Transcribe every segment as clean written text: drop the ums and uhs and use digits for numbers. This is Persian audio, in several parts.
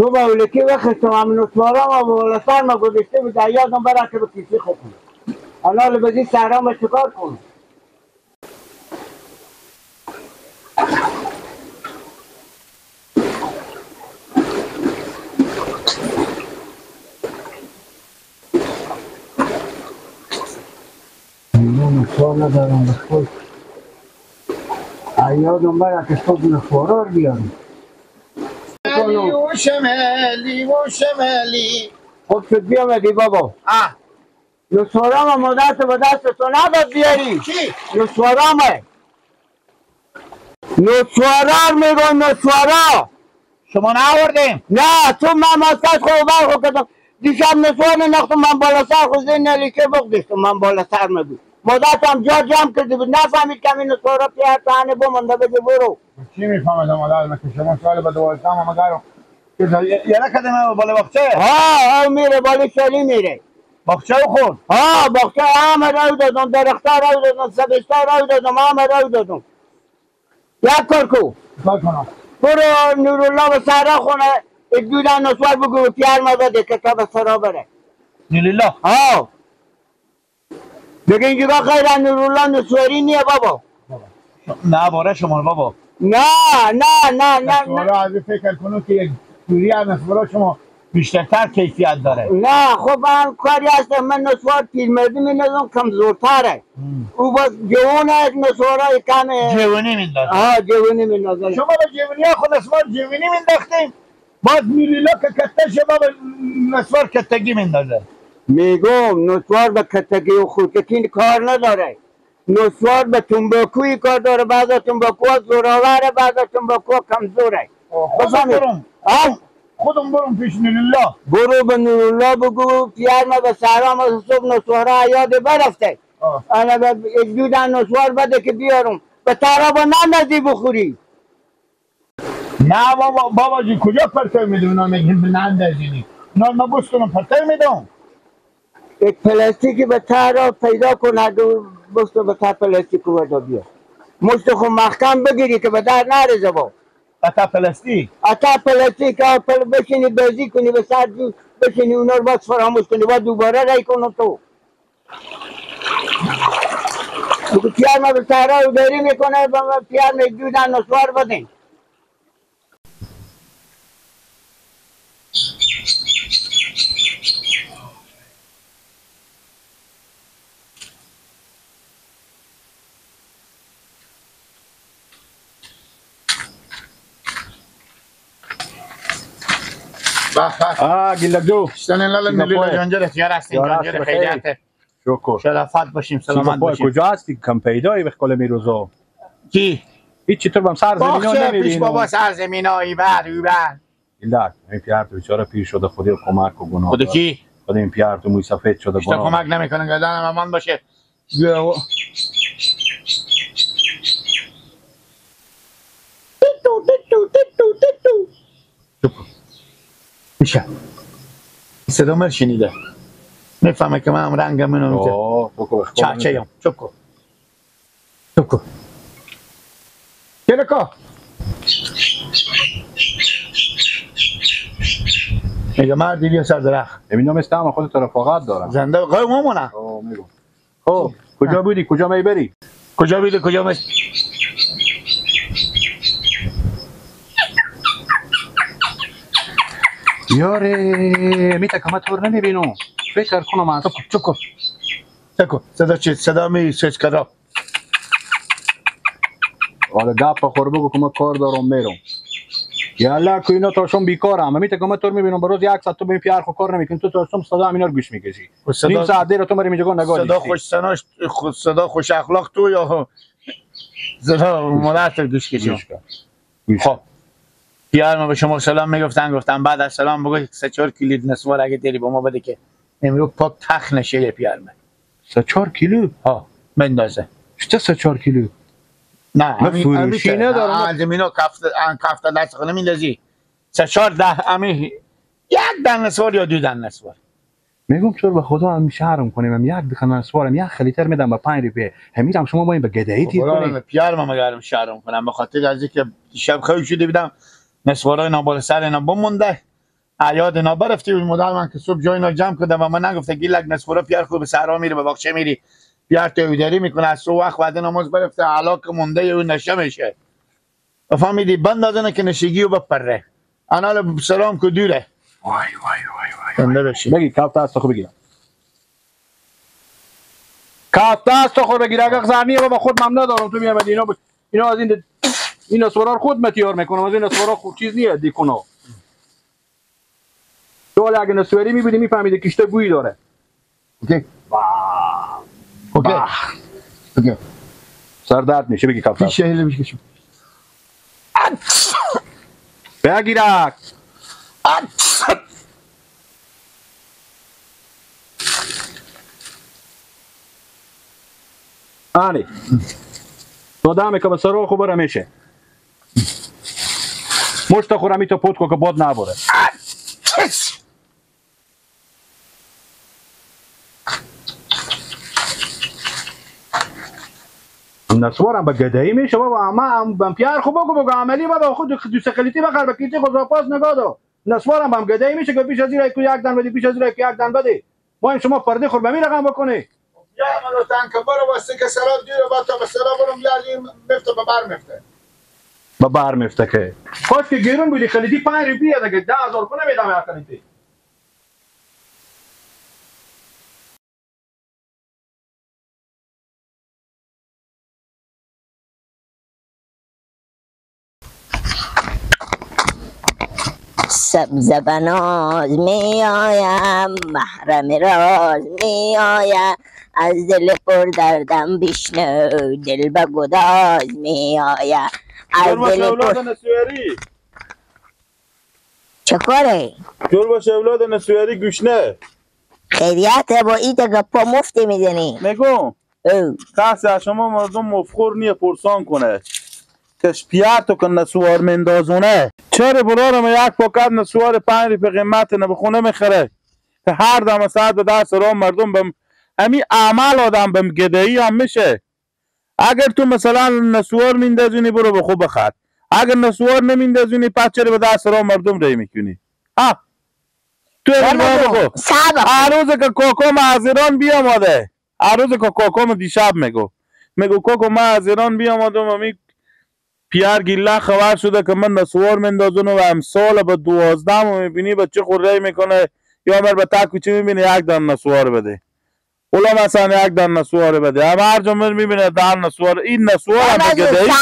بابا ولکی وقت تو هم نسوارا ما بالا سر ما گذاشته بود یادم برا که به کیسی خوب کنم. حالا بزی سهرا ما چیکار کنم؟ نسوار ندارم به خود یادم برا که صبح نسوارا رو بیارم. لیو شمالی و شمالی. خب شد بیامدی بابا. نسوارام مادرت به دست تو نباید بیاری. چی؟ نسوارامه. نسوارا میگم نسوارا. شما نآوردیم؟ نه تو من ماست خود برخو کردم. دیشب نسوار نناختم من بالا سر خود زین نلیکه بگذاشتم من بالا سر مبود. مادرت هم جا جمع کرده بود نفهمید که همین نسوارا پیار تهنه بمانده بگه برو. چی میفهمدم مادر که شما سال به 12 هم مگرم یه کدمه بالا باغچه؟ ها او میره بالا شلی میره. باغچه خود؟ ها باغچه همه رو دادم، درخت‌ها رو دادم، سبزها رو دادم، همه رو دادم. یک کار کو. کار کنم. برو نورالله و سرا خونه دودن نسوار بگو پیار ما بده که تا به سرا بره. نورالله؟ ها. بگه اینجا خیرا نورالله نسواری نیه بابا. نه باره شما بابا. نه نه نه نه. نسوارا از فکر کنم که یک دوری از نسوارا شما بیشترتر کیفیت داره. نه خب من کاری هستم من نسوار پیرمردی میندازم کمزورتره. او باز جوونه نسوارای کمه. جوونی میندازه. ها جوونی میندازه. شما به جوونی ها خود نسوار جوونی مینداختیم باز میلیلا که کته شه بابا نسوار کتگی میندازه. میگم نسوار به کتگی و خودکی کار نداره. نسوار به تنباکوی کار داره. بعضا تنباکو زوراوره بعضا تنباکو کمزوره. خودم برم پیش نورالله. برو به نورالله بگو پیار ما به سهرا ما صبح نسوارا یاد برفته. انا به دودن نسوار بده که بیارم به تارا نندازی بخوری. نه بابا بابا جی کجا پرتو میدم اونا میگن نندازینی. نه من بوس کنم پرتو میدم. یک پلاستیکی به تارا پیدا کن و بستو به تار پلاستیکو بردار بیا. مشت خو محکم بگیری که به در نرزه با. اتا پلاستیک؟ اتا پلاستیک بشینی بازی کنی به سر بشینی اونا رو باز فراموش کنی باید دوباره رای کنم تو. بگو پیار ما به سهرا رو داری میکنه پیار می دودن نسوار بدین. گیلک لالا جانجر خیار هستیم جانجر خیریت شکر شرافت باشیم سلامت باشیم. کجا هستی کم پیدایی به قول میروزا؟ کی؟ هیچ چطور بم سر زمینا نمیبینم. پیش بابا سر زمینا ای بر ای بر. گیلک این پیار تو بیچاره پیر شده خودی کمک و گناه. خود کی؟ خود این پیار تو موی سفید شده گناه. کمک نمیکنه گردنم امان باشه. تیتو تیتو تیتو تیتو. میشه صدا من شنیده میفهمه که من هم رنگم منو میشه چه یم چپ کن چپ کن گلکا میگه مردی بیا سر درخت. ببینم استم خودت رفاقت دارم زنده قای مامانه. میگم خب کجا بودی کجا میبری؟ کجا بودی کجا می یاره میتا که من تو رو نمیبینم فکر کنم از چکو چکو صدا چی صدا می سوچ کرا. حالا گپ خور بگو که من کار دارم میرم. یالا که اینا تاشون بیکارم میتا که من تو رو میبینم بروز یک ساعت تو به پیار خو کار نمیکنی تو تاشون صدا همینا رو گوش میکشی. نیم ساعت دیر تو مری میجگو نگاه صدا خوش سناش صدا خوش اخلاق تو یا صدا مادرت گوش کشی. خب پیار ما به شما سلام میگفتن گفتم بعد از سلام بگو 3-4 کیلو نسوار اگه داری با ما بده که امروز پاک تخ نشه پیار من. 3-4 کیلو؟ ها بندازه. چه 3-4 کیلو؟ نه من فروشی ندارم. از اینا کفت کفت دست خونه میندازی 3-4 ده امی یک دن نسوار یا دو دن نسوار. میگم چرا به خدا هم شهرم کنیم هم یک دکان نسوارم یک خلیتر میدم به 5 روپیه همیرم شما با این به گدایی تیر کنیم. پیار ما مگرم شهرم کنم به خاطر از اینکه شب خیلی شده بودم نسوارای اینا بالا سر اینا بمونده عیاد اینا برفتی بود مادر من که صبح جای اینا جمع کردم و من نگفته گیلک نسخوره پیار خود به صحرا میره به باغچه میری پیار تیودری میکنه از صبح وقت بعد نماز برفته علاق مونده او نشه میشه فهمیدی بندازنه که نشگی و بپره انا سلام که دوره وای وای وای وای بگی کاف دست خو بگیر کاف دست خو بگیر اگه زنیه بابا خود ممنون دارم تو میام اینا اینا از این اینا سورار خود متیار میکنم از این سورار خود چیز نیه دیکونو تو اگه نسوری میبودی میفهمیدی کشته بویی داره. okay okay okay سر درد میشه بگی کاف دست بگیرک آنی تو دامه که به سرو خو بره میشه مشت خورمی تو پوت کو که باد نبره نسوارم به گدایی میشه بابا اما هم پیار خو بگو بگو عملی بابا خود دو سقلیتی بخر به کیتی خود پاس نگاه دو نسوارم هم گدایی میشه که پیش از این یک دن بدی پیش از این یک دن بدی ما این شما پرده خور به می رقم بکنی یا منو تنک برو واسه که سراب دیره با تا به سراب برم یا مفته به بر مفته به بر مفته که خود که گرون بودی خلیدی 5 روپیه دیگه 10000 کنه میدم یا خلیدی سبز بناز می آیم محرم راز می آیم از دل پر دردم بشنو دل به گداز می آیم از دل پر نسویری چه کاره؟ جور باشه اولاد نسویری گوشنه خیریت با این گپا مفتی میزنی میگم کسی از شما مردم مفخور نیه پرسان کنه کش پیار تو که نسوار مندازونه چرا برارم یک پاکت نسوار 5 روپیه قیمت نه به خونه میخره که هر دم ساعت به دست رام مردم بم امی اعمال آدم بم گدایی هم میشه. اگر تو مثلا نسوار میندازونی برو به خوب بخر، اگر نسوار نمیندازونی پس چرا به دست رام مردم ری میکنی؟ ها تو بگو هر روز که کوکوم از ایران بیاماده، هر روز که کوکوم دیشب میگو کوکو ما از ایران بیامادم امی پیار گیله خبر شده که من نسوار مندازونم و امسال به 12 میبینی به چه خوره میکنه یا مر به تا کوچه میبینی یک دان نسوار بده اولا مثلا یک دان نسوار بده هم هر جا من میبینه دان نسوار این نسوار هم بگه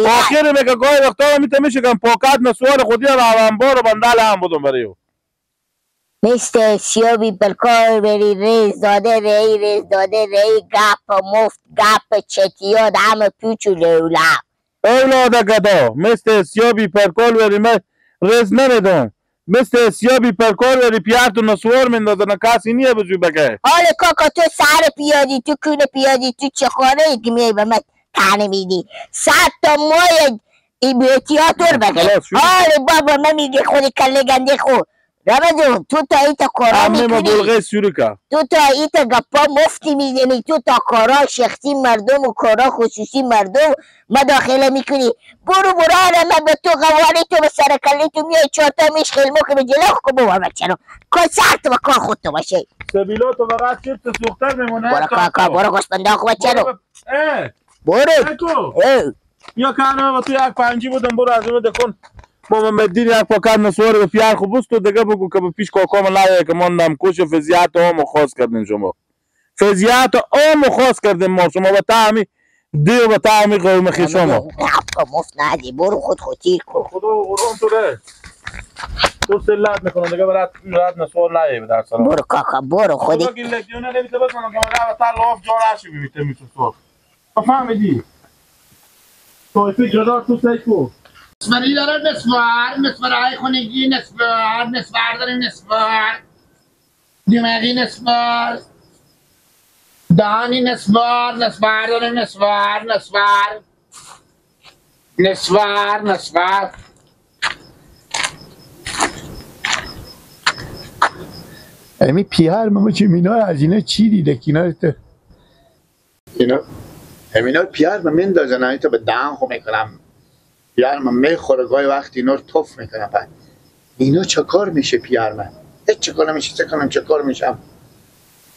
آخر میگه گاهی وقتا میته میشه که پاکت نسوار خودی هم انبار و بندل هم بودم برای او مثل سیابی پرکار بری ریز داده ری ریز داده ری گپ مفت گپ چتیاد همه پیچو لولا اولاد گدا مثل سیابی پرکال وری من رز نمیدم مثل سیابی پرکال وری پیار تو نسوار مندازه نه کسی نیه بجوی بگه حالا کاکا تو سر پیادی تو کونه پیادی تو چه خانه ای که میای به من تنه میدی 100 تا مای ای بیتیاتور بگه حالا بابا من میگه خودی کله گنده خو رمضان تو تا ایتا کارا میکنی تو تا ایتا گپا مفتی میزنی تو تا کارا شخصی مردم و کارا خصوصی مردم مداخله میکنی برو برو آره من به تو قواری تو به سرکلی تو میای چهارتا میش خیلمو که به جلو خو بابا بچه کار سر تو با کار خود تو باشه سبیلا تو فقط چرت سوختر میمونه برو کاکا برو گوسپنده خو بچه رو برو یا که تو یک پنجی بودم برو از اون دکن بابا مدیر یک پاکت نسوار به پیار خو بست و دیگه بگو که به پیش کاکام لایه که ماندم کش و فضیحت عام خاص کردیم شما فضیحت عام خاص کردیم ما شما به تعمی دیو به تعمی قوم خیشما مفت ندی برو خود خودی کن خدا و قرآن تو ره تو سلت میکنم دیگه برات رات نسوار لایه به در سلام برو کاکا برو خودی خدا گله دیونه نمیته بزنم که من تا لاف جا نشی بیمیته میتو فهمیدی طایفه جدا تو سیکو نسواری داره نسوار نسوارهای خونگی نسوار نسوار داره نسوار دماغی نسوار دهانی نسوار نسوار داره نسوار نسوار نسوار نسوار امی پیار ماما چه مینا از اینا چی دیده که اینا تو اینا امینا پیار من میندازن اینا تو به دهن خو میکنم پیار من میخوره گاهی وقت اینا رو تف میکنم. اینا چه کار میشه پیار من؟ هیچ چه کار نمیشه. چه کنم چه کار میشم؟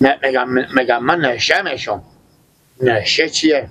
نه میگم من نشه میشم. نشه چیه؟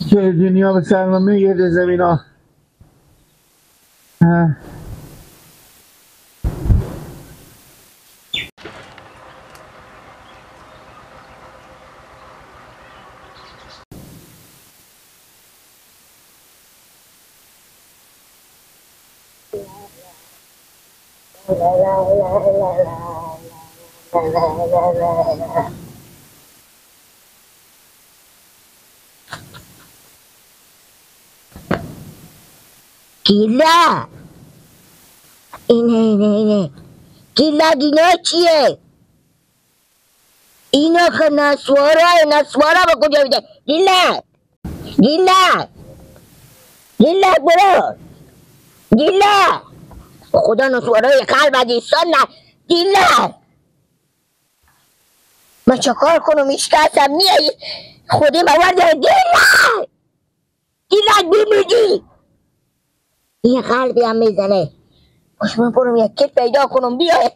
چه دنیا به سر من میگرده زمین ها. گیلا اینه اینه اینه گیلا گیلا چیه؟ اینا که نسوارا نسوارا به کجا میده؟ گیلا گیلا گیلا برو گیلا خدا نسوارای قلب از ایستان نه گیلا من چه کار کنم؟ هیچ کسم نیه خودی موارد گیلا گیلا بیمیدی یه قلبی هم میزنه. باش من برم یک کت پیدا کنم بیای.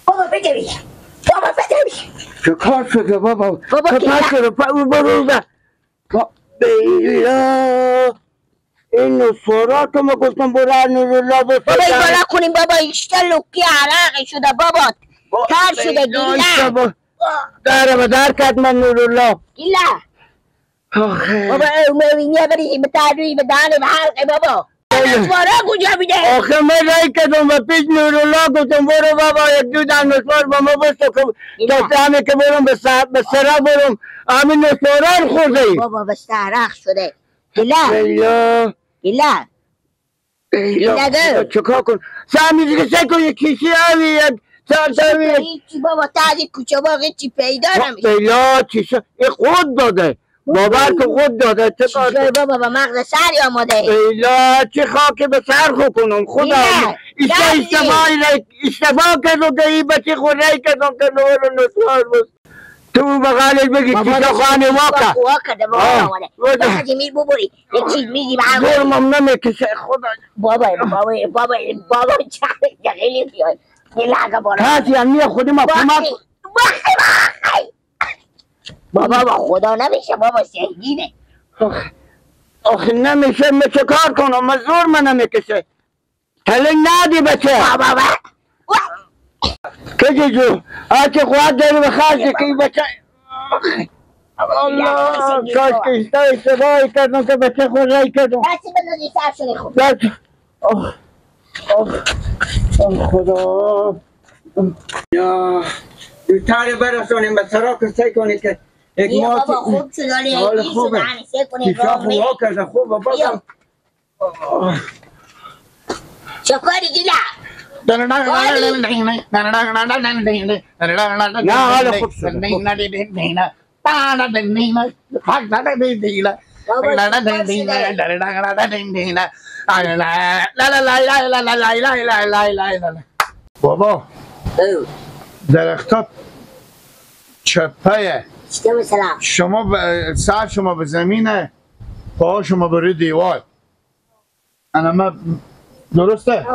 بابا بده بابا بده. چه کار شده بابا؟ بابا شده برو بیلا این نصورات ما گفتم برو نورالله بابا بالا کنیم بابا. ایشتا لوکی عرق شده بابا تر شده گیلا در به در کرد من نورالله گیلا بابا اوموینیه بری به تروی به دهن به حلقه بابا نسوارا کجا میده؟ آخه من رای کردم و پیش نورالله گفتم برو بابا یک دو دن نسوار با ما بستو که تا همه که برم به سرا برم همین نسوارا رو خورده ای بابا به سرخ شده گیلا گیلا گیلا چکار کن؟ سه میزی که سه کن یک کیسی آوی یک سر هیچی بابا تا از کوچه باغ هیچی پیدا نمیشه پیدا چیشه این خود داده باور که خود داده چه کار بابا با مغز سری آماده ایلا چه خاکی به سر خو کنم خدا اشتباه کردم که این بچه خود رای کردم که نور نسوار بود تو بغلش بگی چیزا خانه واقع واقع بابا بخدی میر ببری یک چیز میگی ظلمم نمیکشه خدا بابا بابا بابا بابا چه خیلی بیای کسی هم نیه خودی ما کمک بابا با خدا نمیشه بابا سنگینه. آخه نمیشه من چه کار کنم؟ من زور من نمیکشه. تله ندی بچه. بابا کجی جو هرچه خواهد داری به خرج که این بچه الله کاش که اشتباهی کردم که بچه خود رای کردم. دستی بندازی سر شده خوب. آخ آخ خدا یا دوتر برسونیم به سرا که سعی کنید که یک ماه بابا خوب شد حال خوبه کیشا خوب کرده خوب بابا چه کاری گیلا؟ نه حال خوب شده بابا درختا چپه چطور مثلا؟ شما سر شما به زمینه، پاها شما به روی دیوار. انا ما درسته؟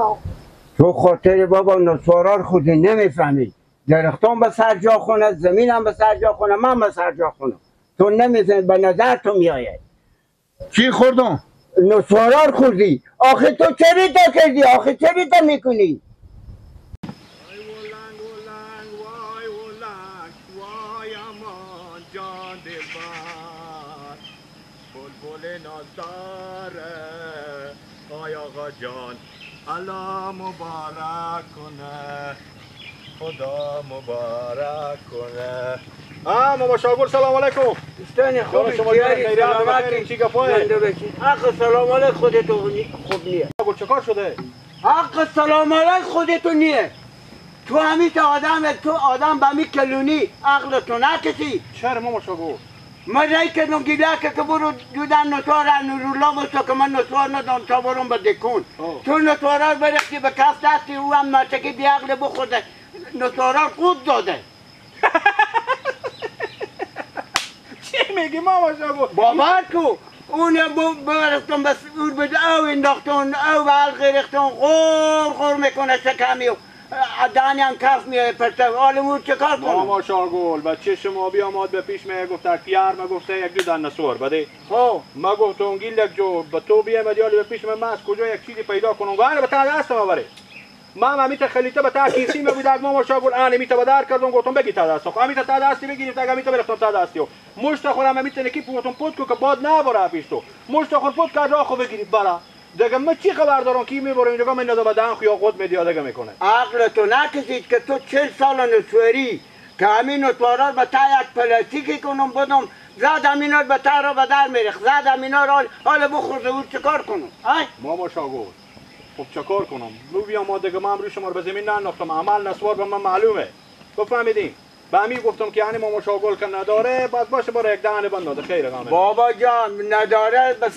تو خاطر بابا نسوارار خودی نمیفهمی. درختان به سر جا خونه، زمین هم به سر جا خونه، من به سر جا خونه. تو نمیفهمی، به نظر تو میآید. چی خوردم؟ نسوارار خوردی. آخه تو چرا تا کردی؟ آخه چرا تا میکنی؟ آی آقا جان الله مبارک کنه، خدا مبارک کنه. ماما شاگل سلام علیکم. دوستان خوب شما خیریت؟ چی گپای؟ حق سلام علیک خودتون خوب نیه. شاگل چه کار شده؟ حق سلام علیک خودتون نیه. تو همین آدم، تو آدم به می کلونی عقل تو نکشی. چرا ماما شاگل؟ من رای کردم گیله که برو دودن نسوار نورولا بستا که من نسوار ندام تا برم به دکون. تو نسوارا برختی به کف دستی، او هم ناچکی بیعقل بخورده نسوارا خود داده. چی میگی ماما شاگل؟ باور کو اون برفتم بس اون به او انداختون، او به حلقه ریختون، غور غور میکنه شکمی و دهنی هم کف میای پرته. حالا چه کار کنم؟ ماما شاگل بچه شما بیامد به پیش می گفت پیار ما گفته یک دو دن نسوار بده. خب ما گفتم گیل یک جو به تو بیامد یالی به پیش من از کجا یک چیزی پیدا کنم؟ گاره به تا دست ما بره. ما همیت خلیطه به تا کیسی می بود ماما شاگل آن میت به در کردم گفتم بگی تا دست. خب همیت تا دستی بگیرید اگه میت برفتم تا دستیو. مشت خورم همیت نکی پوتم پوت کو که باد نبره پیش تو. مشت خور پوت که راه خو بگیرید بالا. دیگه من چی خبر دارم کی میبره اینجا من ندادم بدن خو یا خود میدیا دیگه میکنه. عقل تو نکشید که تو 40 سال نسوری که همین نسوارا به تا یک پلاستیکی کنم بدم زد همینا به تا را به در میرخ زد همینا را حالا بخورده او چیکار کنم؟ آی ماما شاگل خب چیکار کنم؟ بیا ما دیگه من روی شما رو به زمین ننداختم، عمل نسوار به من معلومه. بفهمیدین؟ به همین گفتم که یعنی ماما شاگل که نداره بعد باشه برای یک دهن بند خیر غمه. بابا جان نداره بس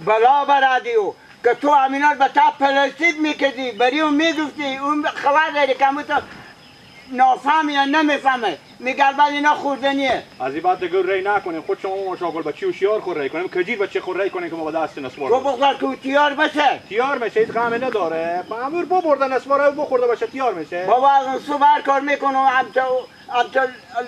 بلا برادیو که تو همینا به تا پلاستیک میکردی بری اون میگفتی اون خبر داری که همون تو نافهم یا نمیفهمه میگه بعد اینا خوردنیه. از این بعد دیگه ری نکنیم خود شما ماما شاگل به چی هوشیار خور ری کنیم کجیر بچه خور ری کنیم که ما به دست نسوار تو بخور که تیار بشه تیار میشه هیچ غمی نداره. امور ببرده نسوار بخورده باشه تیار میشه. بابا از اون صبح کار میکنم همچه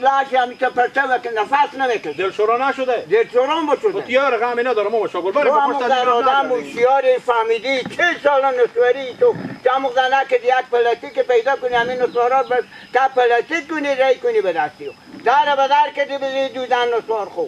لاش همچه پرچه که نفس نمیکشه. دلشورا نشده؟ دلشورا بشده. تیار غمی نداره ماما شاگل برای تو همون در آدم هوشیار فهمیدی 40 سال نسواری تو همون زنه که یک پلاستیک پیدا کنی همین نسوارا تا پلاستیک کنی ری کنی به دستی در به در کردی بزنی دودن نسوار خو.